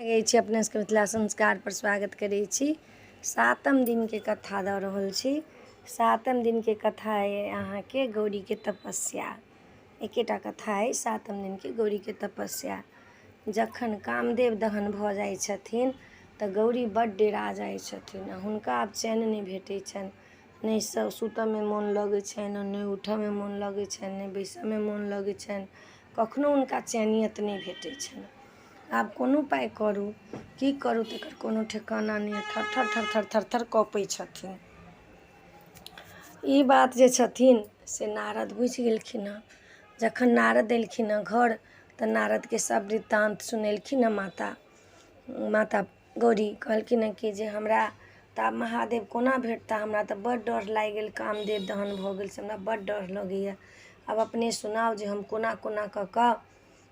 लगै छी अपने सबके मिथिला संस्कार पर स्वागत करै छी। सातम दिनके कथा दऽ रहल छी। सातम दिनके कथा अइ अहाँके गौरीके तपस्या। एकेटा कथा अइ सातम दिनके गौरीके तपस्या। जखन कामदेव दहन भऽ जाइ छथिन तऽ गौरी बड्ड डेरा जाइ छथिन आ हुनका आब चैन नहि भेटै छनि। नहि सुतऽमे मोन लगै छनि, नहि उठऽमे मोन लगै छनि, नहि बैसऽमे मोन लगै छनि। कखनो हुनका चैनियत नहि भेटै छनि। आब कोन उपाय करू, की करू, तकर कोनो ठेकाना नहि। थर थर थर थर थर थर कँपै छथिन। ई बात जे छथिन से नारद बुझि गेलखिन हँ। जखन नारद एलखिन हँ घर तऽ नारदके सब वृत्तान्त सुनेलखिन हँ। माता माता गौरी कहलखिन हँ कि जे हमरा तऽ आब महादेव कोना भेटता? हमरा तऽ बड्ड डर लागि गेल, कामदेव दहन भऽ गेल से हमरा बड्ड डर लगैए। आब अपने सुनाउ जे हम कोना कोना कऽ कऽ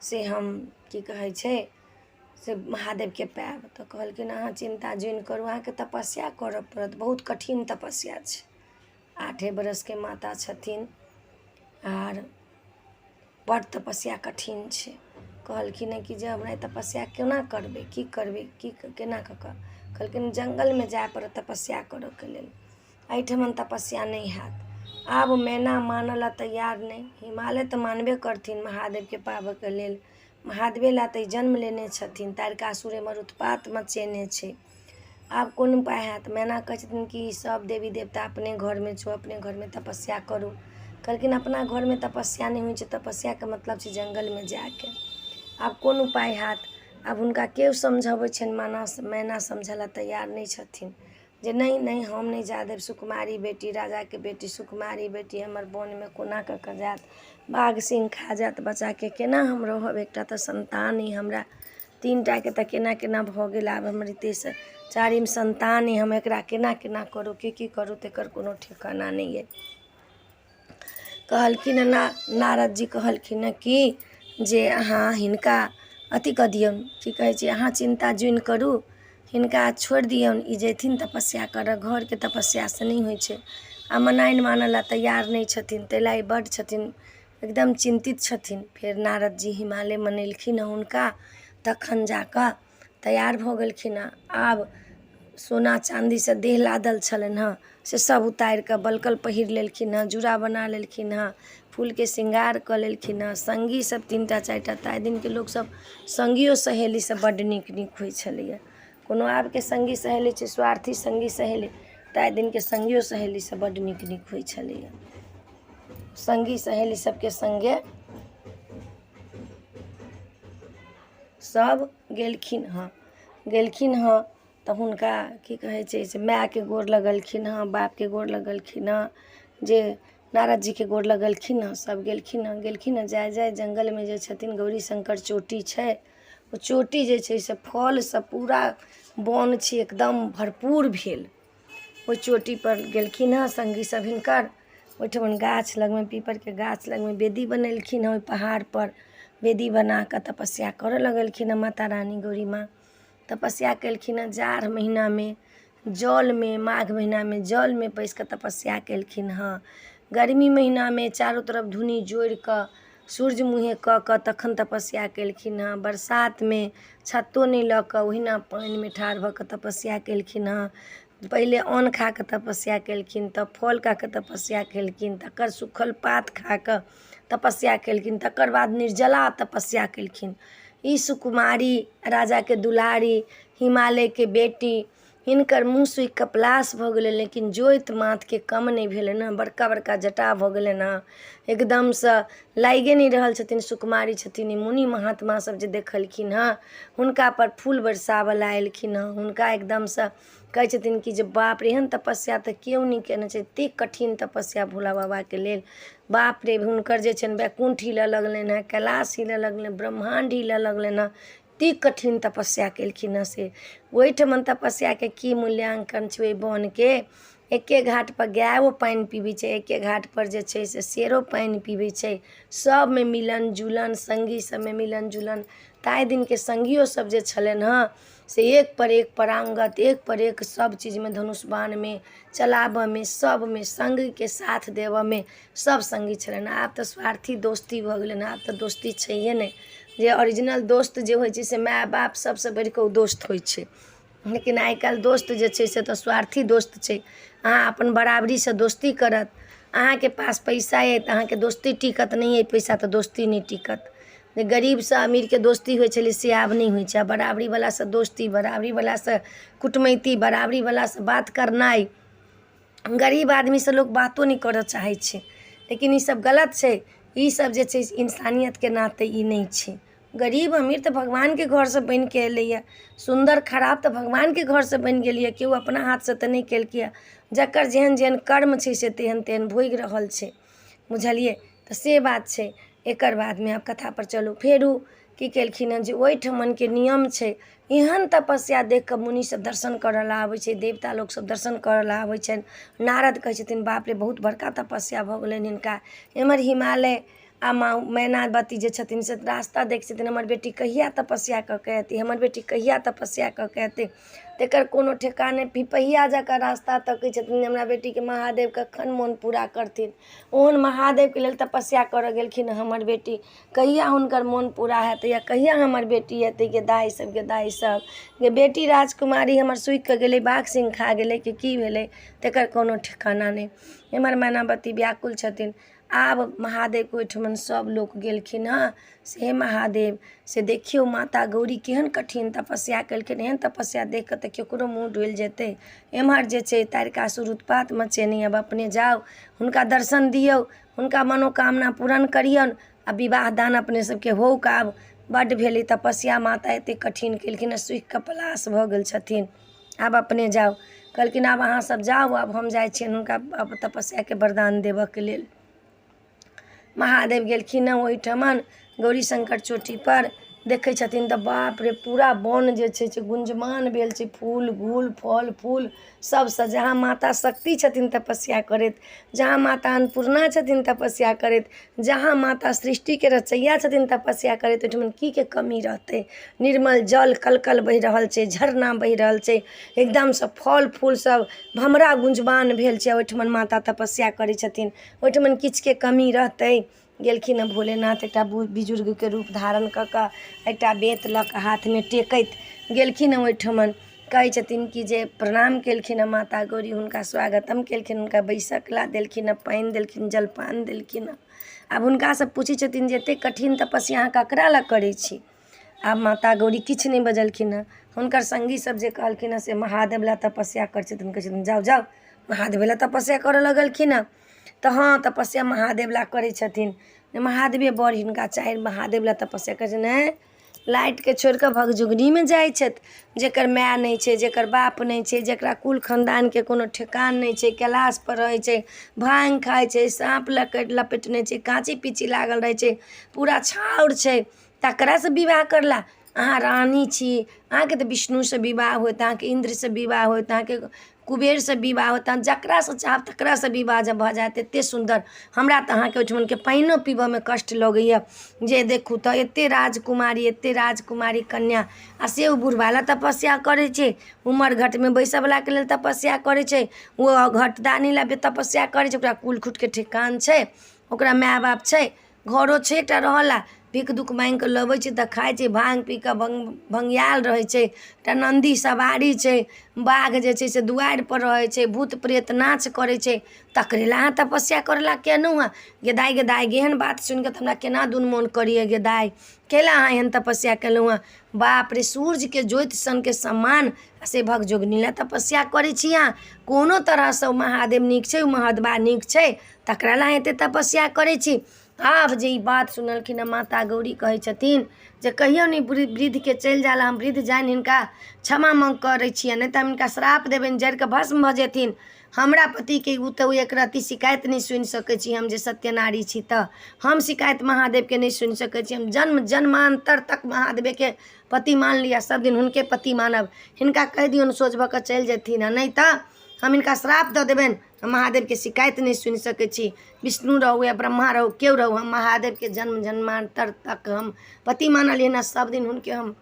से हम की कहै छै से महादेवके पायब। तऽ कहलखिन, अहाँ चिन्ता जुनि करू, अहाँके तपस्या करऽ पड़त। बहुत कठिन तपस्या छै। आठे बरसके माता छथिन आर बड्ड तपस्या कठिन छै। कहलखिन हँ कि जे हमरा ई तपस्या केना करबै, की करबै, की केना कऽ कऽ? कहलखिन, जङ्गलमे जाय पड़त तपस्या करऽके लेल, एहिठमन तपस्या नहि हैत। आब मैना मानऽ लए तैयार नहि। हिमालय तऽ मानबे करथिन महादेवके पाबऽके लेल। महादेवे लए तऽ ई जन्म लेने छथिन। तारकासुर एम्हर उत्पात मचेने छै। आब कोन उपाय हैत? मैना कहै छथिन कि सभ देवी देवता अपने घरमे छौ, अपने घरमे तपस्या करू। कहलखिन, अपना घरमे तपस्या नहि होइ छै, तपस्याके मतलब छै जङ्गलमे जाइके। आब कोन उपाय हैत? आब हुनका केओ समझबै छनि, माना मैना समझऽ लए तैयार नहि छथिन जे नहि नहि, हम नहि जाय देब। सुकुमारी बेटी, राजाके बेटी, सुकुमारी बेटी हमर वनमे कोना कऽ कऽ जायत? बाघ सिंह खा जायत बच्चाके, केना हम रहब? एकटा तऽ सन्तान अइ हमरा, तीन टाके तऽ केना केना भऽ गेल, आब हमर ई तेसर चारिम सन्तान अइ। हम एकरा केना केना करू, की की करू, तकर कोनो ठेकाना नहि अइ। कहलखिन हँ नारद जी कहलखिन हँ कि जे अहाँ हिनका अथी कऽ दियौन, की कहै छै, अहाँ चिन्ता जुनि करू, हिनका छोड़ि दियौन, ई जेथिन तपस्या करऽ। घरके तपस्यासँ नहि होइ छै। आ मनाइन मानऽ लए तैयार नहि छथिन, ताहि लए ई बड्ड छथिन, एकदम चिन्तित छथिन। फेर नारद जी हिमालय मनेलखिन हँ हुनका, तखन जा कऽ तैयार भऽ गेलखिन हँ। आब सोना चाँदीसँ देह लादल छलनि हँ, से सभ उतारि कऽ बलकल पहिर लेलखिन हँ, जूड़ा बना लेलखिन हँ, फूलके श्रृंगार कऽ लेलखिन हँ। सङ्गी सभ तीन टा चारि टा। ताहि दिनके लोकसभ सङ्गियो सहेली सभ बड्ड नीक नीक होइ छलैए। कोनो आबके सङ्गी सहेली छै स्वार्थी सङ्गी सहेली, ताहि दिनके सङ्गियो सहेली सभ बड्ड नीक नीक होइ छलैए। सङ्गी सहेली सभके सङ्गे सभ गेलखिन हँ। गेलखिन हँ तऽ हुनका की कहै छै से मायके गोर लगलखिन हँ, बापके गोर लगलखिन हँ, जे नारद जीके गोर लगलखिन हँ, सभ गेलखिन हँ। गेलखिन हँ, जाय जाय जङ्गलमे जे छथिन गौरी शङ्कर चोटी छै, ओ चोटी जे छै से फलसँ पूरा वन छै एकदम भरपूर भेल। ओहि चोटीपर गेलखिन हँ सङ्गी सभ हिनकर। ओहिठमन गाछ लगमे, पीपरके गाछ लगमे वेदी बनेलखिन हँ। ओहि पहाड़पर वेदी बना कऽ तपस्या करऽ लगलखिन हँ। माता रानी गौरी माँ तपस्या केलखिन हँ। जाड़ महिनामे जलमे, माघ महिनामे जलमे पैसि कऽ तपस्या केलखिन हँ। गर्मी महिनामे चारू तरफ धुनी जोड़ि कऽ सूर्य मुँहे कऽ कऽ तखन तपस्या केलखिन हँ। बरसातमे छत्तो नहि लऽ कऽ ओहिना पानिमे ठाढ़ भऽ कऽ तपस्या केलखिन हँ। पहिले अन्न खा कऽ तपस्या केलखिन, तब फल खा कऽ तपस्या केलखिन, तकर सूखल पात खा कऽ तपस्या केलखिन, तकर बाद निर्जला तपस्या केलखिन। ई सुकुमारी, राजाके दुलारी, हिमालयके बेटी, हिनकर मुँह सूखि कऽ पलाश भऽ गेलै, लेकिन जोति माथके कम नहि भेलनि हँ। बड़का बड़का जटा भऽ गेलनि हँ, एकदमसँ लागिए नहि रहल छथिन सुकुमारी छथिन ई। मुनि महात्मा सब जे देखलखिन हँ, हुनकापर फूल बरसाबऽ लए एलखिन हँ। हुनका एकदमसँ कहै छथिन कि जे बाप रे, एहन तपस्या तऽ केओ नहि कयने छै, एतेक कठिन तपस्या भोला बाबाके लेल। बाप रे, हुनकर जे छनि वैकुण्ठ हिलऽ लगलनि हँ, कैलाश हिलऽ लगलनि, ब्रह्माण्ड हिलऽ लगलनि हँ, एतेक कठिन तपस्या केलखिन हँ। से ओहिठमन तपस्याके की मूल्याङ्कन छै? ओहि वनके एके घाटपर गायो पानि पीबै छै, एके घाटपर जे छै से शेरो पानि पीबै छै। सभमे मिलन जुलन, सङ्गी सभमे मिलन जुलन। ताहि दिनके सङ्गियो सभ जे छलनि हँ से एक पर एक पराङ्गत, एक पर एक सभ चीजमे, धनुष बाणमे चलाबऽमे, सभमे सङ्गीके साथ देबऽमे सभ सङ्गी छलनि। आब तऽ स्वार्थी दोस्ती भऽ गेलनि, आब तऽ दोस्ती छैहे नहि। जे ओरिजिनल दोस्त जे होइ छै से माय बाप सभसँ बढ़ि कऽ ओ दोस्त होइ छै। लेकिन आइ काल्हि दोस्त जे छै से तऽ स्वार्थी दोस्त छै। अहाँ अपन बराबरीसँ दोस्ती करत। अहाँके पास पैसा अइ तऽ अहाँके दोस्ती टिकत, नहि अइ पैसा तऽ दोस्ती नहि टिकत। जे गरीबसँ अमीरके दोस्ती होइ छलै से आब नहि होइ छै। आब बराबरीवलासँ दोस्ती, बराबरीवलासँ कुटमैती, बराबरीवलासँ बात करनाइ, गरीब आदमीसँ लोक बातो नहि करऽ चाहै छै। लेकिन ईसब गलत छै। ईसब जे छै से इंसानियतके नाते ई नहि छै। गरीब अमीर तऽ भगवानके घरसँ बनि कऽ एलैए, सुन्दर खराब तऽ भगवानके घरसँ बनि गेलैए, केओ अपना हाथसँ तऽ नहि केलकैए। जकर जेहन जेहन कर्म छै से तेहन तेहन भोगि रहल छै, बुझलियै? तऽ से बात छै। एकर बादमे आब कथापर चलू। फेर ओ की केलखिन हेँ जे ओहिठमनके नियम छै, एहन तपस्या देखि कऽ मुनिसभ दर्शन करय लेल आबै छै, देवता लोकसभ दर्शन करय लेल आबै छनि। नारद कहै छथिन, बाप रे, बहुत बड़का तपस्या भऽ गेलनि हिनका। एम्हर हिमालय आ माँ मैनावती जे छथिन से रास्ता देखै छथिन, हमर बेटी कहिया तपस्या कऽ कऽ अयतै, हमर बेटी कहिया तपस्या कऽ कऽ अयतै, तकर कोनो ठेकान नहि। पिपहिया जकाँ रास्ता तकै छथिन जे हमरा बेटीके महादेव कखन मोन पूरा करथिन। ओहन महादेवके लेल तपस्या करय गेलखिन हमर बेटी, कहिया हुनकर मोन पूरा हेतै या कहिया हमर बेटी अयतै। गे दाइ सब, गे दाइ सब, गे बेटी राजकुमारी हमर सुखि कऽ गेलै, बाघ सिंह खा गेलै कि की भेलै, तकर कोनो ठिकाना नहि। एम्हर मैनावती व्याकुल छथिन। आब महादेवके ओहिठमन सभ लोक गेलखिन हँ से, हे महादेव, से देखियौ माता गौरी केहन कठिन तपस्या केलखिन, एहन तपस्या देखि कऽ तऽ ककरो मुँह डोलि जेतै। एम्हर जे छै तारकासुर उत्पात मचेने। आब अपने जाउ, हुनका दर्शन दियौ, हुनका मनोकामना पूरण करियौन आ विवाह दान अपने सबके होउक। आब बड्ड भेलै तपस्या, माता एतेक कठिन केलखिन हँ, सुखि कऽ पलाश भऽ गेल छथिन। आब अपने जाउ। कहलखिन, आब अहाँ सब जाउ, आब हम जाइ छियनि हुनका तपस्याके वरदान देबऽके लेल। महादेव गेलखिन हँ ओहिठमन गौरी शङ्कर चोटीपर। देखै छथिन तऽ बाप रे, पूरा वन जे छै से गुञ्जमान भेल छै फूल गूल फल फूल सबसँ। जहाँ माता शक्ति छथिन तपस्या करैत, जहाँ माता अन्नपूर्णा छथिन तपस्या करैत, जहाँ माता सृष्टिके रचैया छथिन तपस्या करैत, ओहिठमन की के कमी रहतै? निर्मल जल कलकल बहि रहल छै, झरना बहि रहल छै, एकदमसँ फल फूल सब भमरा गुञ्जमान भेल छै। ओहिठमन माता तपस्या करै छथिन, ओहिठमन किछुके कमी रहतै? गेलखिन हँ भोलेनाथ एकटा बुजुर्गके रूप धारण कऽ कऽ, एकटा बेंत लऽ कऽ हाथमे टेकैत गेलखिन हँ ओहिठमन। कहै छथिन कि जे प्रणाम केलखिन हँ माता गौरी, हुनका स्वागतम केलखिन, हुनका बैसक ला देलखिन हँ, पानि देलखिन, जलपान देलखिन हँ। आब हुनकासँ पूछै छथिन जे एतेक कठिन तपस्या अहाँ ककरा लए करै छी? आब माता गौरी किछु नहि बजलखिन हँ। हुनकर सङ्गी सब जे कहलखिन हँ से महादेव लए तपस्या करै छथिन। कहै छथिन, जाउ जाउ, महादेवे लए तपस्या करऽ लगलखिन हँ तऽ? हँ, तपस्या महादेव लए करै छथिन, महादेवे बड़ हिनका चाही, महादेव लए तपस्या करै छथिन। आँय, लाइटके छोड़ि कऽ भगजोगनीमे जाइ छथि। जकर माय नहि छै, जकर बाप नहि छै, जकरा कुल खानदानके कोनो ठेकान नहि छै, कैलाशपर रहै छै, भाङ्ग खाइ छै, साँप लपेटने छै, काँची पीची लागल रहै छै, पूरा छाउर छै, तकरासँ विवाह करला? अहाँ रानी छी, अहाँके तऽ विष्णुसँ विवाह होयत, अहाँके इन्द्रसँ विवाह होयत, अहाँके कुबेरसँ विवाह होयत, अहाँ जकरासँ चाहब तकरासँ विवाह जब भऽ जायत। एतेक सुन्दर, हमरा तऽ अहाँके ओहिठमनके पानिओ पीबयमे कष्ट लगैए। जे देखू तऽ एतेक राजकुमारी, एतेक राजकुमारी कन्या, आ से ओ बुढ़बा लए तपस्या करै छै, उमर घटमे बैसयवलाके लेल तपस्या करै छै, ओ घटदानी लए तपस्या करै छै। ओकरा कुल खुटके ठेकान छै? ओकरा माय बाप छै? घरो छै एकटा रहऽ लए? भीख दुख माङ्गि कऽ लबै छै तऽ खाइ छै, भाङ्ग पी कऽ भङ्गियाएल रहै छै। एकटा नन्दी सवारी छै, बाघ जे छै से दुआरिपर रहै छै, भूत प्रेत नाच करै छै, तकरे लए अहाँ तपस्या करऽ लए केलहुँ हँ? गे दाइ, गे दाइ गे, एहन बात सुनि कऽ तऽ हमरा केना दुन मोन करैए। गे दाइ, कैला अहाँ एहन तपस्या केलहुँ हँ? बाप रे, सूर्यके ज्योति सनके समान आ से भगजोगनी लए तपस्या करै छी अहाँ? कोनो तरहसँ ओ महादेव नीक छै, ओ महदबा नीक छै, तकरा लए अहाँ एतेक तपस्या करै छी? आब जे ई बात सुनलखिन हँ माता गौरी, कहै छथिन जे कहियौ ने वृद्धके चलि जाय लए, हम वृद्ध जानि हिनका क्षमा माँग करै छियनि, नहि तऽ हम हिनका श्राप देबनि, जरि कऽ भस्म भऽ जेथिन। हमरा पतिके ओ तऽ ओ एक रत्ती शिकायत नहि सुनि सकै छी। हम जे सत्यनारी छी तऽ हम शिकायत महादेवके नहि सुनि सकै छी। हम जन्म जन्मान्तर तक महादेवेके पति मान लिअ, सभदिन हुनके पति मानब। हिनका कहि दियौन सोझ भऽ कऽ चलि जेथिन, आ नहि तऽ हम हिनका श्राप दऽ देबनि। हम महादेवके शिकायत नहि सुनि सकै छी। विष्णु रहू या ब्रह्मा रहू, केओ रहू, हम महादेवके जन्म जन्मान्तर तक हम पति मानलियनि हँ, सभ दिन हुनके हम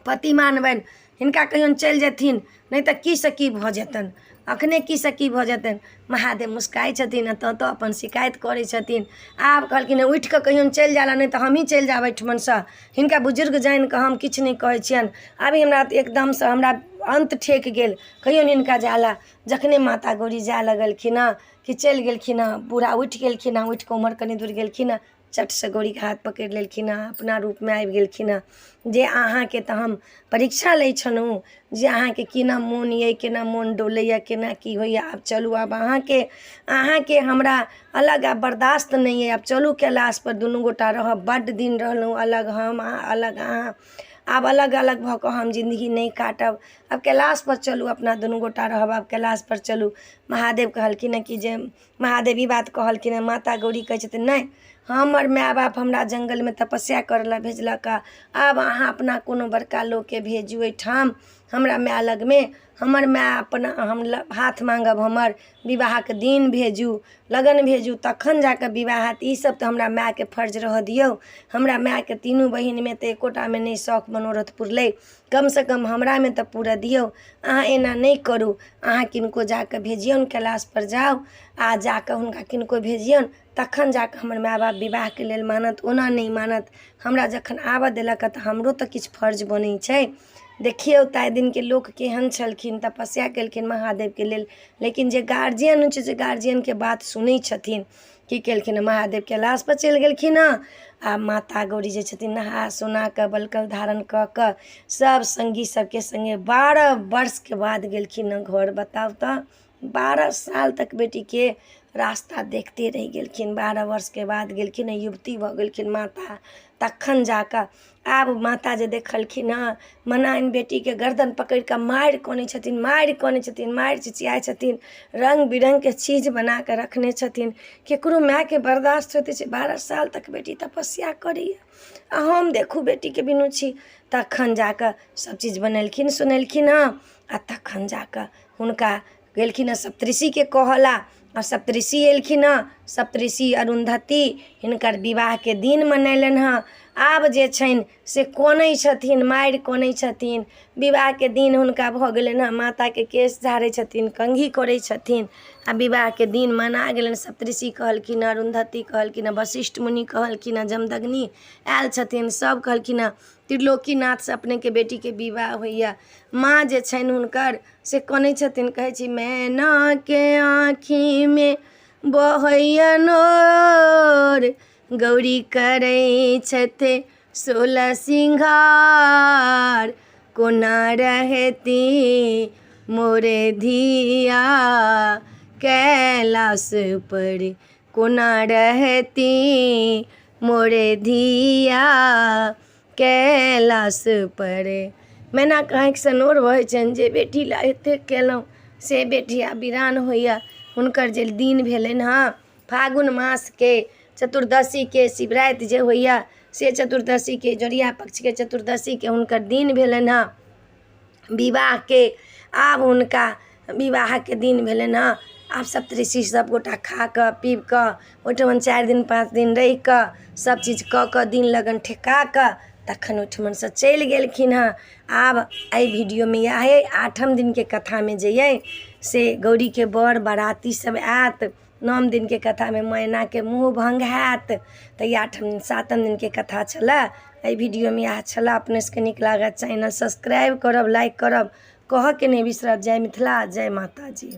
पति मानबनि। हिनका कहियौन चलि जेथिन, नहि तऽ की सँ की भऽ जेतनि, अखने की सँ की भऽ जेतनि। महादेव मुस्काइ छथिन आ तँ तऽ अपन शिकायत करै छथिन। आब कहलखिन, उठि कऽ कहियौन चलि जाय लए, नहि तऽ हमहीँ चलि जायब एहिठमनसँ। हिनका बुजुर्ग जानि कऽ हम किछु नहि कहै छियनि। अभी हमरा एकदमसँ हमरा अन्त ठेक गेल। कहियौन हिनका जाय लए। जखने माता गौरी जाय लगलखिन हँ कि चलि गेलखिन हँ, बूढ़ा उठि गेलखिन हँ। उठि कऽ उम्हर कनि दूर गेलखिन हँ, चटसँ गौरीके हाथ पकड़ि लेलखिन हँ, अपना रूपमे आबि गेलखिन हँ जे अहाँके तऽ हम परीक्षा लै छलहुँ जे अहाँके केना मोन अइ, केना मोन डोलैए, केना की होइए। आब चलू, आब अहाँके हमरा अलग आब बर्दाश्त नहि अइ। आब चलू कैलाशपर, दुनू गोटा रहब। बड्ड दिन रहलहुँ अलग हम, अहाँ अलग अहाँ। आब अलग अलग भऽ कऽ हम जिन्दगी नहि काटब। आब कैलाशपर चलू, अपना दुनू गोटा रहब। आब कैलाशपर चलू। महादेव कहलखिन हँ कि जे महादेव ई बात कहलखिन हँ। माता गौरी कहै छथिन, नहि, हमर माय बाप हमरा जङ्गलमे तपस्या करऽ लए भेजलक हँ। आब अहाँ अपना कोनो बड़का लोकके भेजू एहिठाम हमरा माय लगमे। हमर माय अपना हम हाथ माङ्गब, हमर विवाहके दिन भेजू, लगन भेजू, तखन जा कऽ विवाह हैत। ईसभ तऽ हमरा मायके फर्ज रहऽ दियौ। हमरा मायके तीनू बहिनमे तऽ एकोटामे नहि शौख मनोरथ पुरलै, कमसँ कम हमरामे तऽ पूरऽ दियौ। अहाँ एना नहि करू। अहाँ किनको जा कऽ भेजियौन, कैलाशपर जाउ आ जा कऽ हुनका किनको भेजियौन, तखन जा कऽ हमर माय बाप विवाहके लेल मानत, ओना नहि मानत। हमरा जखन आबऽ देलक तऽ हमरो तऽ किछु फर्ज बनै छै। देखियौ, ताहि दिनके लोक केहन छलखिन। तपस्या केलखिन महादेवके लेल, लेकिन जे गार्जियन होइ छै से गार्जियनके बात सुनै छथिन। की केलखिन? महादेव कैलाशपर चलि गेलखिन हँ आ माता गौरी जे छथिन नहा सोना कऽ बलकल धारण कऽ कऽ सभ सङ्गी सभके सङ्गे 12 वर्षके बाद गेलखिन हँ घर। बताउ तऽ, 12 साल तक बेटीके रास्ता देखते रहि गेलखिन। 12 वर्षके बाद गेलखिन हँ, युवती भऽ गेलखिन माता। तखन जा कऽ आब माता जे देखलखिन हँ, मनाइन बेटीके गर्दन पकड़ि कऽ मारि कनै छथिन, मारि कनै छथिन, मारि चिचियाइ छथिन। रङ्ग बिरङ्गके चीज बना कऽ रखने छथिन। ककरो मायके बर्दाश्त होइते छै? 12 साल तक बेटी तपस्या करैए आ हम देखू बेटीके बिनु छी। तखन जा कऽ सभचीज बनेलखिन सुनेलखिन हँ आ तखन जा कऽ हुनका गेलखिन हँ सप्तऋषिके कहऽ ला आ सप्तऋषि एलखिन हँ। सप्तऋषि अरुन्धति हिनकर विवाहके दिन मनेलनि हँ। आब जे छनि से कनै छथिन, मारि कनै छथिन। विवाहके दिन हुनका भऽ गेलनि हँ। माताके केश झाड़ै छथिन, कंघी करै छथिन आ विवाहके दिन मना गेलनि। सप्तऋषि कहलखिन हँ, अरुन्धति कहलखिन हँ, वशिष्ठ मुनि कहलखिन हँ, जमदग्नि आयल छथिन, सभ कहलखिन हँ, त्रिलोकीनाथसँ अपनेके बेटीके विवाह होइए। माँ जे छनि हुनकर से कनै छथिन। कहै छी, मैनाके आँखिमे बहैया नोर, गौरी करै छथि 16 सिंघार, कोना रहती मोरे धिया कैलाश पर, कोना रहती मोरे धिया कैलाश पर। मैनाके आँखिसँ नोर बहै छनि जे बेटी लए एतेक केलहुँ से बेटी आब वीरान होइए। हुनकर जे दिन भेलनि हँ, फागुन मासके चतुर्दशीके शिवराति जे होइए से चतुर्दशीके, जोड़िया पक्षके चतुर्दशीके हुनकर दिन भेलनि हँ विवाहके। आब हुनका विवाहके दिन भेलनि हँ। आब सप्तऋषि सभगोटा खा कऽ पीब कऽ ओहिठमन 4 दिन 5 दिन रहि कऽ सभचीज कऽ कऽ दिन लगन ठेका कऽ तखन ओहिठमनसँ चलि गेलखिन हँ। आब एहि वीडियोमे इएह अइ। आठम दिनके कथामे जे अइ से गौरीके बर बराती सभ आयत। नओम दिनके कथामे मैनाके मोह भङ्ग हैत। तऽ ई आठम दिन सातम दिनके कथा छलए। एहि वीडियोमे इएह छलए। अपने सबके नीक लागत, चैनल सब्सक्राइब करब, लाइक करब, कहऽके नहि बिसरब। जय मिथिला, जय माताजी।